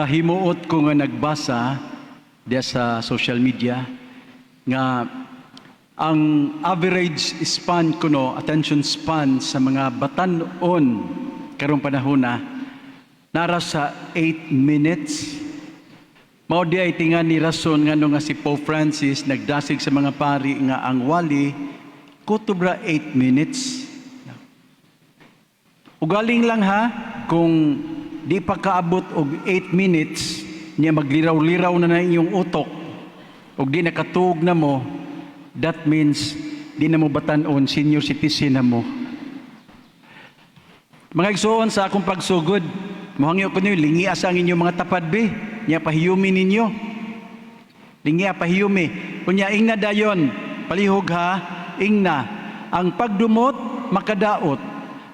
Himuot ko nga nagbasa diya sa social media nga ang average span kuno, attention span sa mga batan-on karong panahon na nara sa 8 minutes. Mao diay tingani rason ngano nga si Pope Francis nagdasig sa mga pari nga ang wali kutob ra 8 minutes. Ugaling lang ha, kung di pa kaabot og 8 minutes niya magliraw-liraw na na inyong utok ug di nakatuog na mo, that means di na mo batan-on, senior citizen na mo. Mga igsoon, sa akong pagsugod, mohangyo ko ninyo, lingia sa ang inyong mga tapad be, nya pahiyumi ninyo. Lingia pahiyumi. Unya ingna dayon, palihog ha, ingna, ang pagdumot makadaot,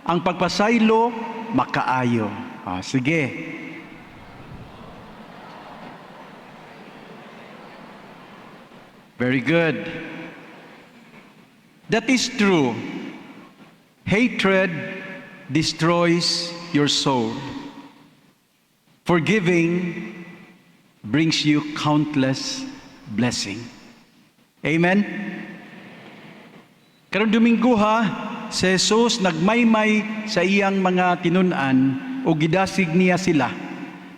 ang pagpasaylo makaayo. Ah, sige. Very good. That is true. Hatred destroys your soul. Forgiving brings you countless blessing. Amen? Karong Domingo ha, si Jesus nagmaymay sa iyang mga tinun-an o gidasig niya sila.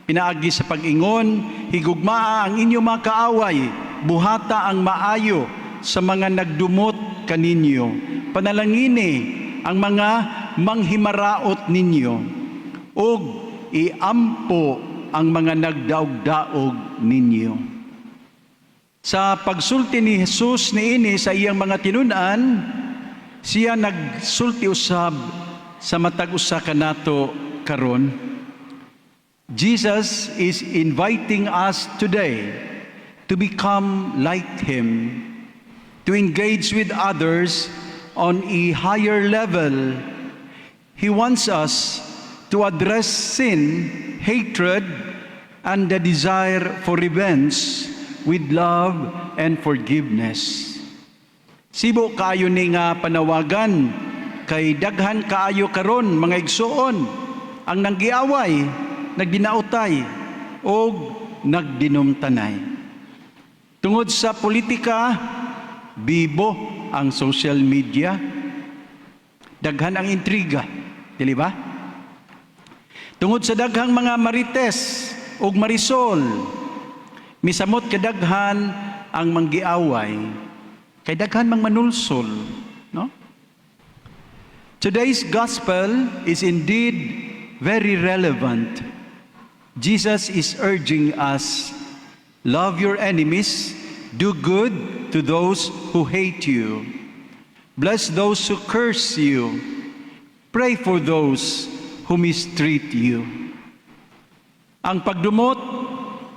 Pinaagi sa pag-ingon, higugmaa ang inyong mga kaaway, buhata ang maayo sa mga nagdumot kaninyo. Panalangini ang mga manghimaraot ninyo ug iampo ang mga nagdaog-daog ninyo. Sa pagsulti ni Jesus niini sa iyang mga tinun-an, siya nagsulti usab sa matag usa kanato karon. Jesus is inviting us today to become like him, to engage with others on a higher level. He wants us to address sin, hatred, and the desire for revenge with love and forgiveness. Sibo kaayo ni nga panawagan kay daghan kaayo karon, mga igsuon, ang nanggiaway, nagdinautay og nagdinumtanay. Tungod sa politika, bibo ang social media, daghan ang intriga, dili ba? Tungod sa daghang mga marites ug marisol, misamot kadaghan ang manggiaway kay daghan mang manulsol, no? Today's gospel is indeed very relevant. Jesus is urging us, love your enemies, do good to those who hate you, bless those who curse you, pray for those who mistreat you. Ang pagdumot,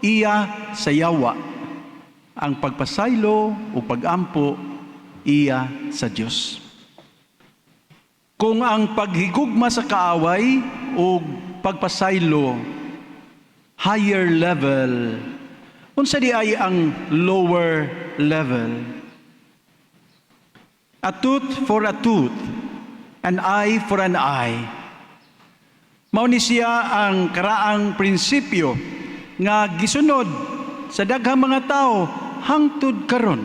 iya sa yawa. Ang pagpasaylo o pagampo, iya sa Dios. Kung ang paghigugma sa kaaway o pagpasaylo higher level, unsa diay ang lower level? A tooth for a tooth, an eye for an eye. Mao ni siya ang karaang prinsipyo nga gisunod sa daghang mga tao hangtod karon.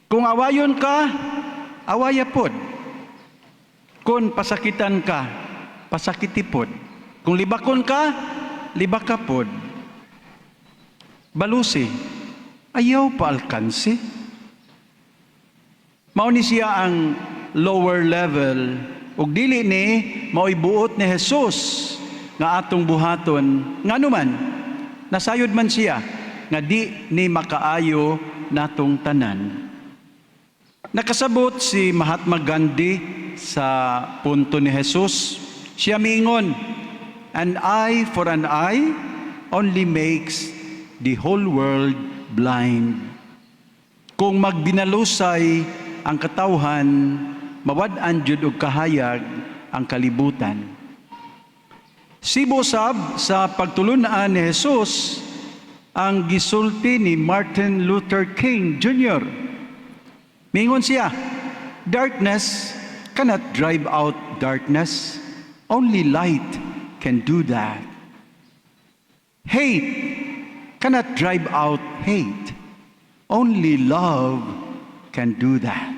Kung awayon ka, awaya pod. Kung pasakitan ka, pasakiti pod. Kung libakon ka, libaka pod. Balusi, ayaw pa alkansi. Mao ni siya ang lower level ug dili ni mao'y buot ni Jesus nga atong buhaton, ngano man nasayod man siya nga di ni makaayo natong tanan. Nakasabot si Mahatma Gandhi sa punto ni Jesus. Siya miingon, "An eye for an eye only makes the whole world blind." Kung magbinalusay ang katawhan, mawad-an jud og kahayag ang kalibutan. Sibo sab sa pagtulunan ni Jesus ang gisulti ni Martin Luther King Jr. Mingon siya, "Darkness cannot drive out darkness. Only light can do that." Hate cannot drive out hate. Only love can do that.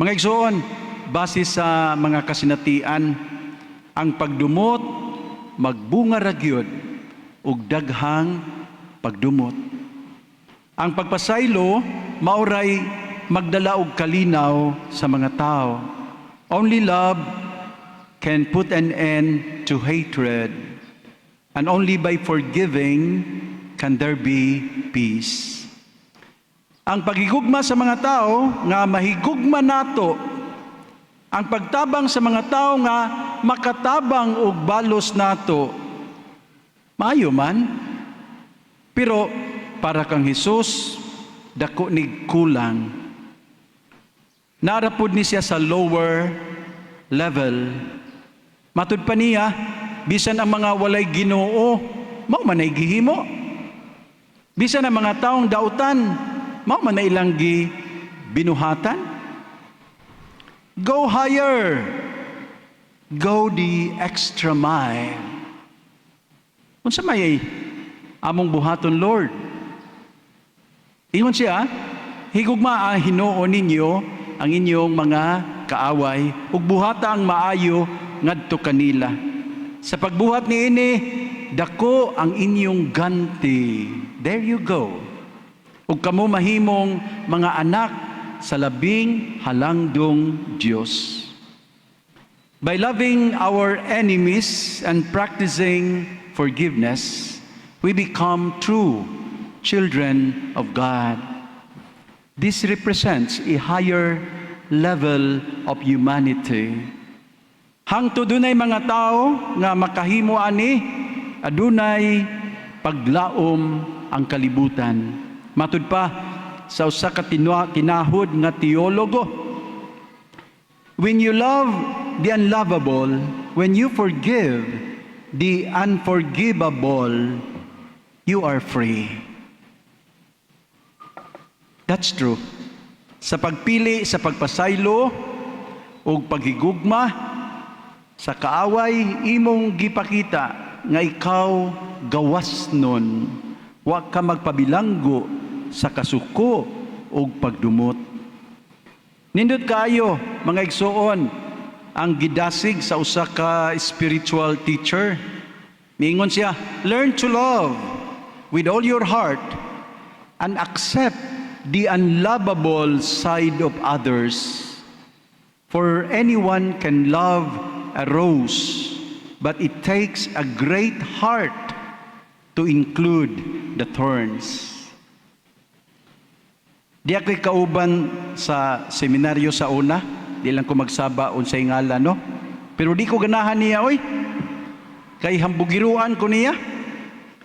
Mga igsoon, base sa mga kasinatian, ang pagdumot magbunga ra gyud og daghang pagdumot. Ang pagpasaylo mao ray magdala og kalinaw sa mga tao. Only love can put an end to hatred. And only by forgiving can there be peace. Ang paghigugma sa mga tao nga mahigugma nato, ang pagtabang sa mga tao nga makatabang og balos nato, maayo man. Pero para kang Hesus, dako nig kulang. Naa ra pod ni siya sa lower level. Matud pa niya, bisan ang mga walay Ginoo, mao man ay gihimo. Bisan ang mga taong dautan, mao man na ilang gi binuhatan. Go higher. Go the extra mile. Unsa may among buhaton, Lord? Ingon siya, "Higugmaa hinuon ninyo ang inyong mga kaaway ug buhata ang maayo ngadto kanila. Sa pagbuhat niini, dako ang inyong ganti." There you go. Ug kamo mahimong mga anak sa Labing Halangdong Dios. By loving our enemies and practicing forgiveness, we become true children of God. This represents a higher level of humanity. Hangtod dunay mga tao nga makahimo ani, adunay paglaom ang kalibutan. Matud pa sa usa ka tinahod nga teologo, "When you love the unlovable, when you forgive the unforgivable, you are free." That's true. Sa pagpili sa pagpasaylo ug paghigugma sa kaaway, imong gipakita nga ikaw gawas nun. Wa ka magpabilanggo sa kasuko ug pagdumot. Nindot kaayo, mga igsuon, ang gidasig sa usa ka spiritual teacher. Miingon siya, "Learn to love with all your heart and accept the unlovable side of others. For anyone can love a rose, but it takes a great heart to include the thorns." Di ako'y kauban sa seminaryo sa una, di lang ko magsaba unsay ngalan, no? Pero di ko ganahan niya, oy. Kay hambugiruan ko niya.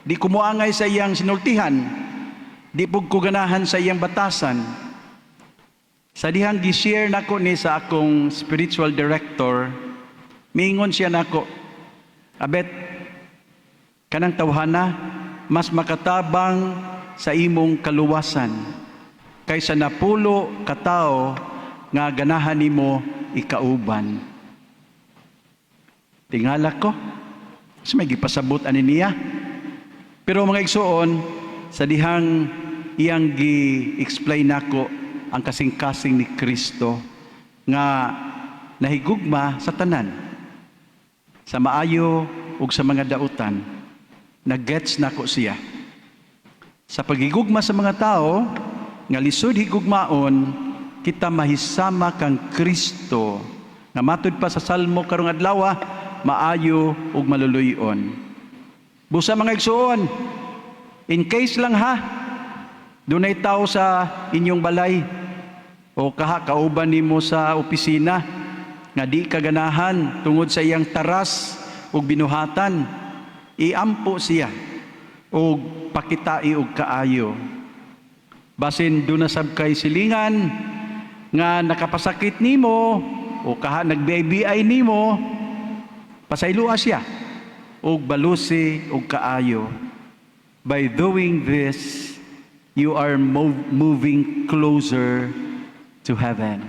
Di ko moangay sa iyang sinultihan. Di pud ko ganahan sa iyang batasan. Sa dihang gi-share nako ni sa akong spiritual director, miingon siya nako, "Abet, kanang tawhana, mas makatabang sa imong kaluwasan kaysa napulo ka tawo nga ganahan nimo ikauban." Tingala ko. Sa may gipasabot ani niya. Pero mga igsuon, sa dihang iyang gi-explain nako ang kasing-kasing ni Kristo nga nahigugma sa tanan, sa maayo ug sa mga dautan, nag-gets nako siya. Sa paghigugma sa mga tao nga lisod higugmaon, kita mahisama kang Kristo nga matud pa sa Salmo karong adlaw, maayo ug maluluy-on. Busa, mga igsuon, in case lang ha, dunay tao sa inyong balay o kaha kauban nimo sa opisina nga di ka ganahan tungod sa iyang taras ug binuhatan, iampo siya og pakitai og kaayo. Basin duna sab kay silingan nga nakapasakit nimo o kaha nag-BI nimo, pasayloa siya og balusi og kaayo. By doing this, you are moving closer to heaven.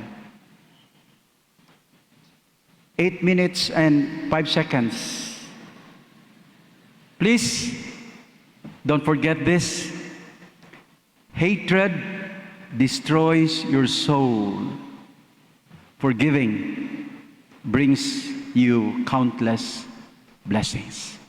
8 minutes and 5 seconds. Please don't forget this. Hatred destroys your soul. Forgiving brings you countless blessings.